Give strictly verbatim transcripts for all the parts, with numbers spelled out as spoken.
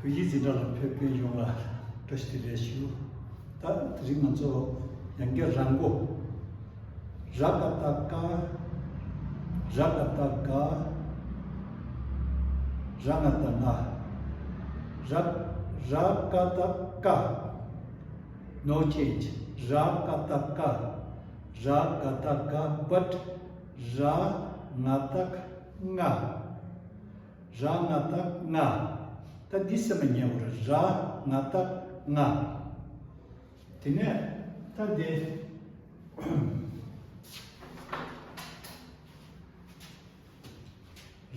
བོད་ཡིག་འཛིན་གྲྭ་ལ་ཕེབས་མཁན་ཡོངས་ལ་བཀྲ་ཤིས་བདེ་ལེགས་ཞུ། ད་དེ་རིང་ང་ཚོ་ཡང་བསྐྱར་ར་མགོ། ར་ག་བཏགས་རྐ། ར་ག་བཏགས་རྒ། ར་ང་བཏགས་རྔ། ར་ར་ག་བཏགས་རྐ། No change. ར་ག་བཏགས་རྐ། ར་ག་བཏགས་རྒ། But ར་ང་བཏགས་རྔ། ར་ང་བཏགས་རྔ། ད་འདི་སེམས་ལ་ཉར་དགོས་རེད། ར་ང་བཏགས་རྔ། དེ་ནས་ད་འདི།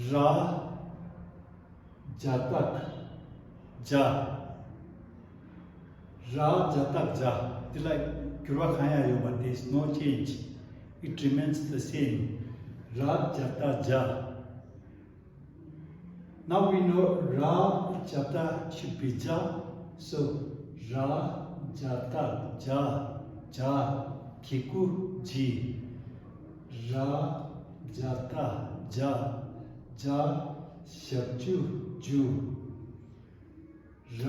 ར། ཇ་བཏགས་ཇ། ར་ཇ་བཏགས་ཇ། འདི་ལ་འགྱུར་བ་གང་ཡང་ཡོད་མ་རེད། There is no change. It remains the same. ར་ཇ་བཏགས་ཇ། Now we know ར་ཇ་བཏགས་should be ཇ། So ར་ཇ་བཏགས་ཇ། ཇ། གི་གུ་ཇི། ར་ཇ་བཏགས་ཇ། ཇ། ཞབས་ཀྱུ་ཇུ། ར་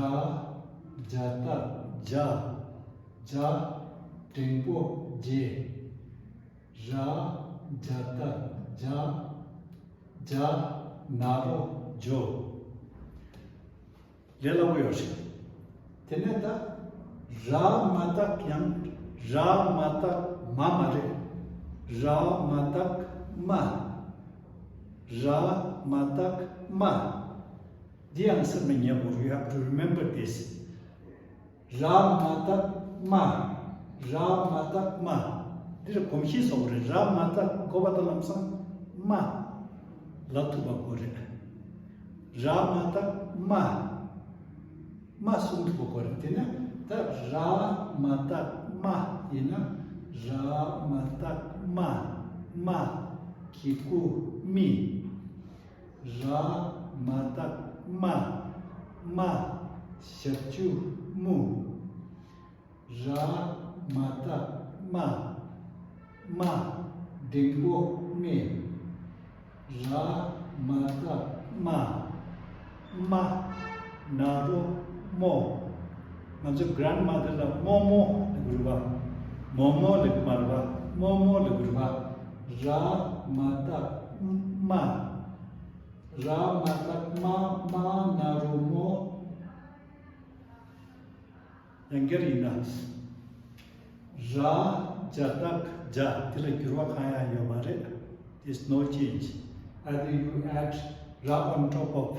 ཇ་བཏགས་ཇ། ཇ། འགྲེང་བུ་ཇེ། ར་ཇ་བཏགས་ཇ། ཇ། ན་རོ་ཇོ། ལས་སླ་པོ་ཡོད་རེད། དེ་ནས་ད་ར་མ་བཏགས་ཡང་། ར་མ་བཏགས་མ་མ་རེད། ར་མ་བཏགས་མ། ར་མ་བཏགས་མ། འདི་ཡང་སེམས་ལ་ཉར་དགོས། You have to remember this. ར་མ་བཏགས་མ། ར་མ་བཏགས་མ། འདིར་གོམས་གཤིས་བཟོ་དགོས་རེད། ར་མ་བཏགས་དགོས་པ་དང་ལམ་སང་མ་ལབ་ཐུབ་པ་དགོས་རེད། ར་མ་བཏགས་མ། མ་གསུང་ཐུབ་པ་དགོས་རེད། དེ་ནས་ད་ར་མ་བཏགས་མ་ཡིན་ན། ར་མ་བཏགས་མ། མ། གི་གུ་མི། ར་མ་བཏགས་རྨ། རྨ། ཞབས་ཀྱུ་རྨུ། ར་མ་བཏགས་རྨ། རྨ། འགྲེང་བུ་རྨེ། ར་མ་བཏགས་རྨ། རྨ། ན་རོ་རྨོ། ང་ཚོ་གྷ་རན་མ་དར་ལ་རྨོ་མོ་ལབ་ཀྱི་རེད་པ། མོ་མོ་ལབ་ཀྱི་མ་རེད་པ། རྨོ་མོ་ལབ་ཀྱི་རེད་པ། ར་མ་བཏགས་རྨ། ར་མ་བཏགས་རྨ། རྨ་ན་རོ་རྨོ། ཡང་བསྐྱར་ཡིན་ན། ར་ཇ་བཏགས་ཇ། འདི་ལ་འགྱུར་བ་གང་ཡང་ཡོད་མ་རེད། There's no change. Either you add ར་on top of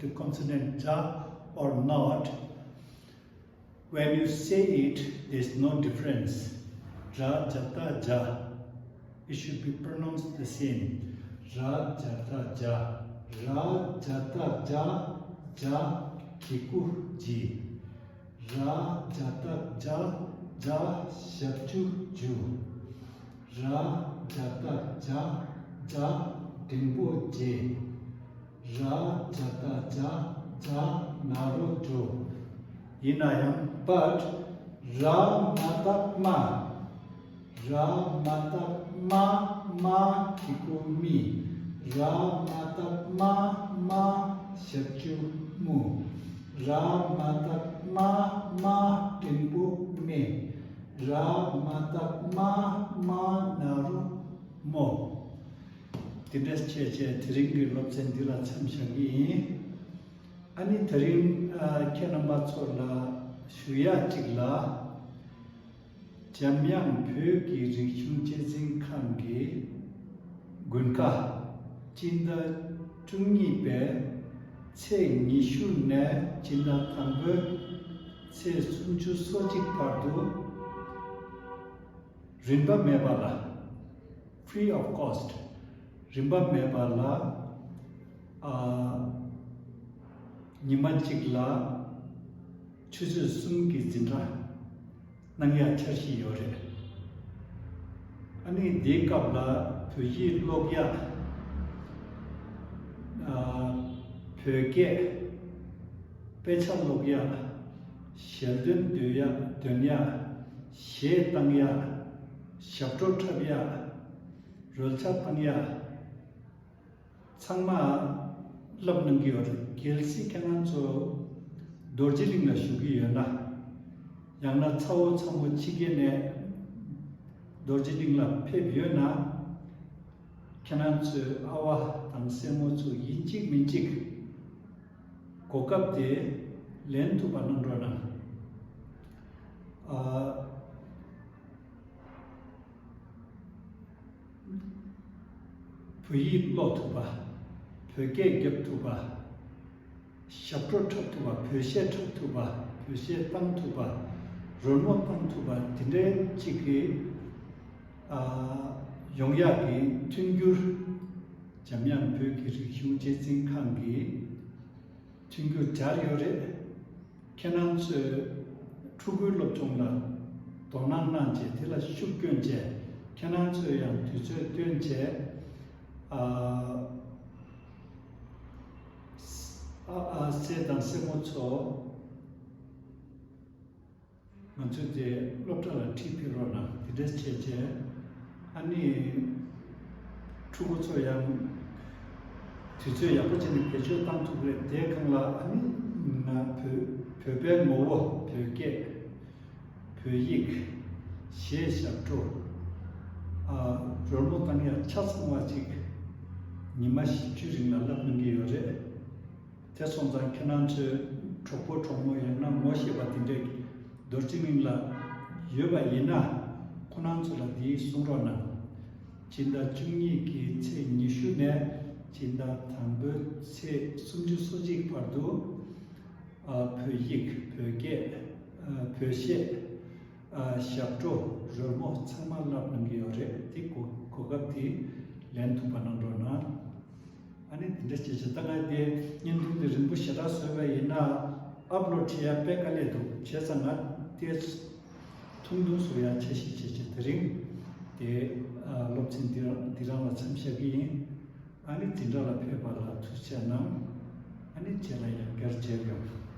the consonant ཇ་or not, when you say it, there's no difference. ར་ཇ་བཏགས་ཇ། It should be pronounced the same. ར་ཇ་བཏགས་ཇ། ར་ཇ་བཏགས་ཇ། ཇ། གི་གུ་ཇི། ར་ཇ་བཏགས་ཇ། ཇ། ཞབས་ཀྱུ་ཇུ། ར་ཇ་བཏགས་ཇ། ཇ། འགྲེང་བུ་ཇེ། ར་ཇ་བཏགས་ཇ། ཇ། ན་རོ་ཇོ། ཡིན་ན་ཡང་། But ར་མ་བཏགས་རྨ། ར་མ་བཏགས་རྨ། རྨ། གི་གུ་རྨི། ར་མ་བཏགས་རྨ། རྨ། ཞབས་ཀྱུ་རྨུ། ར་མ་བཏགས་རྨ། རྨ། འགྲེང་བུ་རྨེ། ར་མ་བཏགས་རྨ། རྨ་ན་རོ་རྨོ། དེ་འདྲ་བྱས་བྱས་དེ་རིང་གི་སློབ་ཚན་འདི་ལ་མཚམས་བཞག་གི་ཡིན། ཨ་ནི་དེ་རིང་ཨ་ཁྱེད་རྣམ་པ་ཚོ་ལ་ཞུ་ཡག་གཅིག་ལ། འཇམ་དབྱངས་བོད་ཀྱི་རིག་གཞུང་གཅེས་འཛིན་ཁང་གི་དགུན་ཁ་སྤྱི་ཟླ་བཅུ་གཉིས་པའི་ཚེས་ཉི་ཤུ་ནས་སྤྱི་ཟླ་དང་པོའི་ཚེས་སུམ་ཅུ་སོ་གཅིག་བར་དུ་རིན་པ་མེད་པ་ལ། Free of cost. རིན་པ་མེད་པ་ལ། ཨ། ཉི་མ་གཅིག་ལ་ཆུ་ཚོད་གསུམ་གྱི་འཛིན་གྲྭ་གནང་ཡག་འཆར་གཞི་ཡོད་རེད། ཨ་ནི་འདིའི་སྐབས་ལ་བོད་ཡིག་ཀློག་ཡག་ཨ། བོད་སྐད། དཔེ་ཆ་ཀློག་ཡག་ཞལ་འདོན་འདོན་ཡག་འདོན་ཡག་གཞས་བཏང་ཡག་ཞབས་བྲོ་འཁྲབ་ཡག་རོལ་ཆ་བཏང་ཡག་ཚང་མ་བསླབ་གནང་གི་ཡོད་རེད། གལ་སྲིད་ཁྱེད་རང་ཚོ་ རྡོ་རྗེ་གླིང་ལ་བཞུགས་ཀྱི་ཡོད་ན། ཡང་ན་ཚ་བོ་ཚ་མོ་ཕྱི་རྒྱལ་ནས་རྡོ་རྗེ་གླིང་ལ་ཕེབས་ཡོད་ན། ཁྱེད་རང་ཚོས་ཨ་བ་དང་སྲས་མོ་ཚོ་ཡིན་གཅིག་མིན་གཅིག་གོ་སྐབས་དེ་ལེན་ཐུབ་པ་གནང་རོགས་གནང་། ཨ། བོད་ཡིག་ཀློག་ཐུབ་པ། བོད་སྐད་རྒྱབ་ཐུབ་པ། ཞབས་བྲོ་འཁྲབ་ཐུབ་པ། བོད་གཞས་འཁྲབ་ཐུབ་པ། བོད་གཞས་བཏང་ཐུབ་པ། རོལ་མོ་བཏང་ཐུབ་པ། དེ་འདྲའི་གཅིག་གི་ཨ། ཡོང་ཡག་གི་མཐུན་འགྱུར། འཇམ་དབྱངས་བོད་ཀྱི་རིག་གཞུང་གཅེས་འཛིན་ཁང་གི་མཐུན་འགྱུར་སྦྱར་ཡོད་རེད། ཁྱེད་རང་ཚོས་ཕྲུ་གུའི་སློབ་སྦྱོང་ལ་དོ་སྣང་གནང་བྱས། དེ་ལ་ཤུགས་བསྐྱོན་བྱས། ཁྱེད་རང་ཚོས་ཡང་དུས་ཚོད་བཏོན་བྱས། ཨ། ཨ། ཨ། སྲས་དང་སྲས་མོ་ཚོ། ང་ཚོས་དེ་སློབ་གྲྭ་ལ་ཁྲིད་ཕེབས་རོགས་གནང་། དེ་འདྲས་བྱས་བྱས། ཨ་ནི་ཕྲུ་གུ་ཚོ་ཡང་དུས་ཚོད་ཡག་པོ་བྱས་ནས་བེད་སྤྱོད་བཏང་ཐུབ་རེད། དེའི་སྒང་ལ་ཨ་ནི་ང་བོད་བོད་པའི་ངོ་བོ། བོད་སྐད། བོད་ཡིག། གཞས། ཞབས་བྲོ། ཨ། རོལ་མོ་བཏང་ཡག་ཆ་ཚང་བ་ཅིག་ཉི་མ་བཞི་བཅུའི་རིང་ལ་བསླབ་གནང་གི་ཡོད་རེད། དེ་སོང་ཙང་ཁྱེད་རང་ཚོའི་གྲོགས་པོ་གྲོགས་མོ་ཡང་ན་ངོ་ཤེས་པ་དེ་འདྲས་རྡོ་རྗེ་གླིང་ལ་ཡོད་པ་ཡིན་ན། ཁོ་རང་ཚོ་ལ་འདི་གསུང་རོགས་གནང་། སྤྱི་ཟླ་བཅུ་གཉིས་ཀྱི་ཚེས་ཉི་ཤུ་ནས་སྤྱི་ཟླ་དང་པོའི་ཚེས་སུམ་ཅུ་སོ་གཅིག་བར་དུ། ཨ། བོད་ཡིག། བོད་སྐད། ཨ། བོད་གཞས། ཨ། ཞབས་བྲོ། རོལ་མོ་ཚང་མ་བསླབ་གནང་གི་ཡོད་རེད། དེ་གོ་གོ་སྐབས་དེ་ལེན་ཐུབ་པ་གནང་རོགས་གནང་། ཨ་ནི་དེ་འདྲ་བྱས་བྱས། ད་ང་དེ་བརྙན་ཐུང་དེ་རིང་པོ་ཞེ་དྲག་བཟོས་པ་ཡིན་ན། ཨབ་ལོཌ་བྱེད་ཡ་དཔེ་དཀའ་ལས་འདུག་བྱས་ཙང་ང་དེ་ཐུང་ཐུང་བཟོ་ཡ་འཆར་གཞི་བྱས་བྱས། དེ་རིང་དེ། ཨ། སློབ་ཚན་འདི་རང་འདི་རང་ལ་མཚམས་བཞག་གི་ཡིན། ཨ་ནི་འཛིན་གྲྭ་ལ་ཕེབས་པ་ལ་ཐུགས་རྗེ་གནང་། ཨ་ནི་རྗེས་ལ་ཡང་བསྐྱར་མཇལ་ཡོང་།